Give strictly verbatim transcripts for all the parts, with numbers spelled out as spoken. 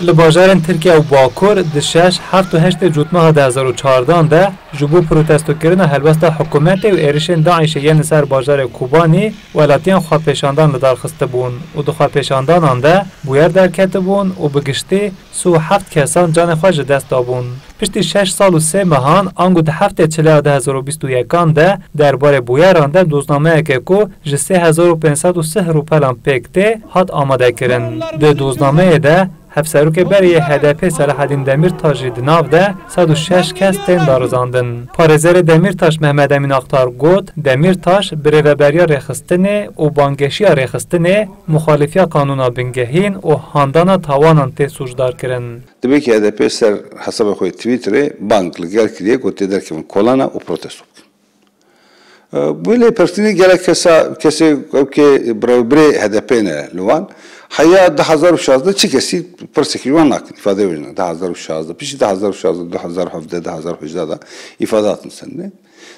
Li bajarên Tirkiye û Bakur di şeş, heft û heştê Cotmeha du hezar û çardan de ji bo protestokirina helwesta hikûmetê û êrişên DAIŞê yên li ser bajarê Kobanî welatiyan xwepêşandan li dar xistibûn û di xwepêşandanan de bûyer derketibûn û bi giştî sî û heft kesan canê xwe ji dest dabûn. Piştî şeş sal û sê mehan, ango di heftê Çileya du hezar û bîst û yekan de derbarê bûyeran de doznameyeke ku ji sê hezar û pênc sed û sih rûpelan pêk tê, hat amadekirin. Di doznameyê de hevserokê berê yê H D P Selahedîn Demîrtaş jî di nav de sed û şeş kes tên darizandin. Parêzerê Demîrtaş Mehmet Emîn Aktar got, Demîrtaş birêveberiya rêxistinê û banggeşiya rêxistinê, muxalifiya qanûna bingehîn û handana tawanan tê sûcdar kirin. Dibê ki H D P ser hesabê xwe yê Twitterê bang li gel kiriye ku tê derkevin kolana û protesto bikin. E, bi lêpirsînê gelek kesa, kesê ew ke birêvebirê H D P ne li wan, heya du hezar û şazdeh çi kesî pirsekî ji wan nakin, îfade wê jî ne. Du hezar û şazdeh, piştî du hezar û şazdeh, du hezar û hevdeh, du hezar û hejdeh de îfadatên sendê.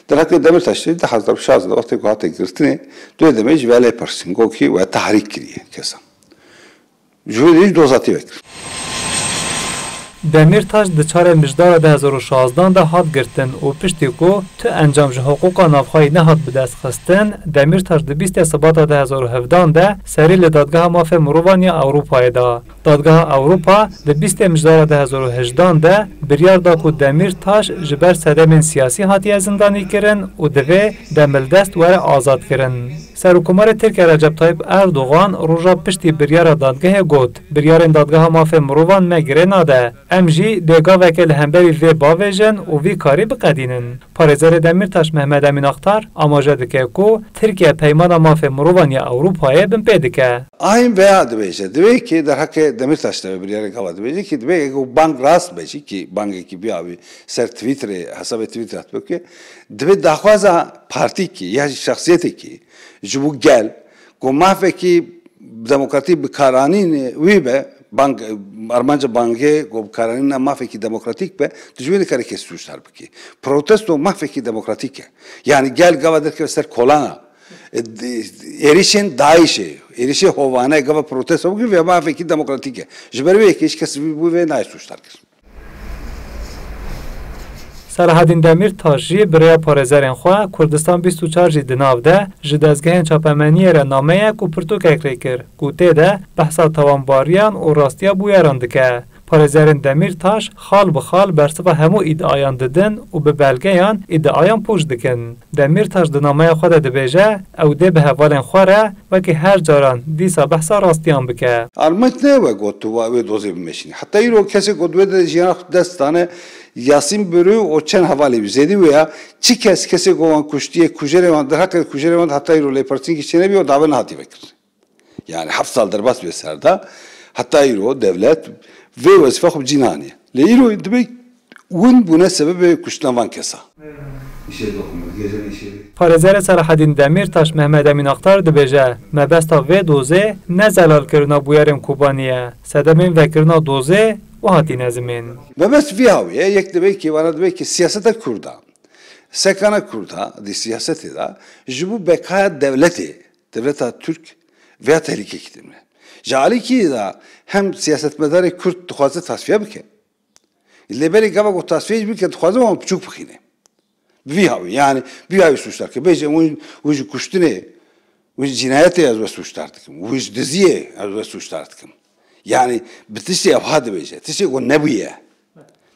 Derheqê Demîrtaşê du hezar û şazdeh wextê ku hate girtinê, duyê demê ji ve lêpirsîn, gokî we tehrîk kiriye kesan. Ji wê derê jî doza tê vekirin. Demîrtaş di çarê Mijdara du hezar û şazdan de hat girtin û piştî ku tu encam ji hiqûqa navxweyî nehat bidestxistin, Demîrtaş di bîstê Sibata du hezar û hevdan de serî li Dadgeha Mafê Mirovan ya Ewropayê da. Dadgeha Ewropa di bîstê Mijdara du hezar û hejdan de biryar da ku Demîrtaş ji ber sedemên siyasî hatiye zindanîkirin û divê demildest were azadkirin. Serokkomarê Tirkiye Recep Tayyip Erdogan roja piştî biryara dadgehê got, Biryarên Dadgeha Mafê Mirovan me girê nade. Em jî dê gaveke li hemberî vê bavêjin û vî karî biqedînin. Parêzerê Demîrtaş Mehmet Emîn Aktar amaje dike ku Tirkiye Peymana Mafê Mirovan ya Ewropayê binpê dike. Ayin veya dibêje, divê ki derheqê Demîrtaş de biryarê gava dibêje ki divê ku bang rast be jî ki bangekî biya wî ser Twitterê, hesabê Twitter hatibê ki divê daxwaza partîkî ya jî şexsiyetêkî ji bo gel ku mafekî demokratîk bi karanîn wî be, bang, armanca bangê ku bi karanîna mafekî demokratîk be, tu ji wê nikare kes sûcdar bikî. Protesto mafekî demokratîk e. Yani gel gava derkeve ser kolana. E, di-, êrişên DAIŞê, êrişê hovane gava protesto bikî, vê mafekî demokratîk e. Ji ber wê yekê hiç kes ji bo vê nayê sûcdar kir. Selahedîn Demîrtaş jî bi rêya parêzerên xwe Kurdistan bîst û çar jî di nav de ji dezgehên çapemeniyê re nameyek û pirtûkek rê kir ku tê de behsa tawanbariyan û rastiya bûyeran dike. Parêzerên Demîrtaş xal bi xal bersiva hemû îdiayan didin û bi belgeyan îdiayan pûç dikin. Demîrtaş di nameya xwe de dibêje, ew dê bi hevalên xwe re wekî her caran dîsa behsa rastiyan bike. Armanc ne we got tu wa wê dozê bimeşînî. Heta îro kesê ku di wê de jiyana xwe dest dane, Yasîn Birû û çend hevalê wî zêdî wê ya, çi kes kesê ku wan kuştiye, kujerê wan, derheqê kujerê wan heta îro lêpirsînkî çênebî û dawe nehatî vekirin. Yani heft sal derbas bê ser de, heta îro dewlet vê wezîfe xwe bi cî naniye. Lê îro dibe win bûne sebebê kuştina van kesa. Parêzerê Selahedîn Demîrtaş Mehmet Emîn Aktar dibêje, mebesta vê dozê ne zelalkirina bûyerên Kobanî ye, sedemên vekirina dozê wiha tîne zimên. Mebest vî hawî ye, yek dibe ki, vana dibe ki siyaseta Kurda, sekana Kurda di siyasetê de ji bo bekaya dewletê, dewleta Tirk vêya tehlîkekî dimîne. Ji alîkî de hem siyasetmedarê Kurd dixwaze tasfiye bike, lê berê gava ku tasfiye jî bike, dixwaze wan piçûk bixîne. Bi vî hawî, yani bi vî hawî sûcdar ke. Bêje hûn, hûn ji kuştinê, hûn ji cînayetê ez we sûcdar dikim. Hûn ji diziyê ez we sûcdar dikim. Yani bi tiştê evha dibêje. Tiştê ku nebûye.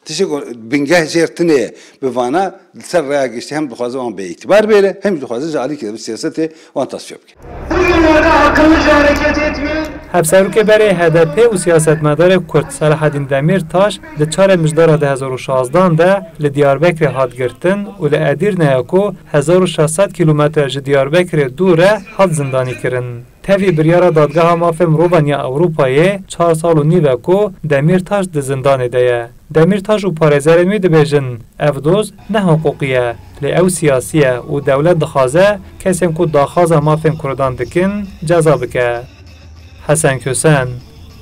Tiştê ku bingeh jêr tune ye. Bi vana li ser raya giştî hem dixwaze wan bêîtibar bêre, hem jî dixwaze ji alîkî de bi siyasetê wan tasfiye bike. Bugünlerde akıllıca hareket etmeyin. Hevserokê berê H D P û siyasetmedarê Kurd Selahedîn Demîrtaş di çarê Mijdara du hezar û şazdan de li Diyarbekirê hat girtin û li Edîrneya ku hezar û şeş sed kîlometre ji Diyarbekirê dûr e, hat zindanî kirin. Tevî biryara Dadgeha Mafê Mirovan ya Ewropayê çar sal û nîv e ku Demîrtaş di zindanê de ye. Demîrtaş û parêzerên wî dibêjin, ev doz ne hiqûqî ye, lê ew siyasî ye û dewlet dixwaze kesên ku daxwaza mafên Kurdan dikin ceza bike. Hesen Kösen,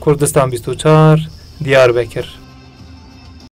Kurdistan bîst û çar, Diyarbekir.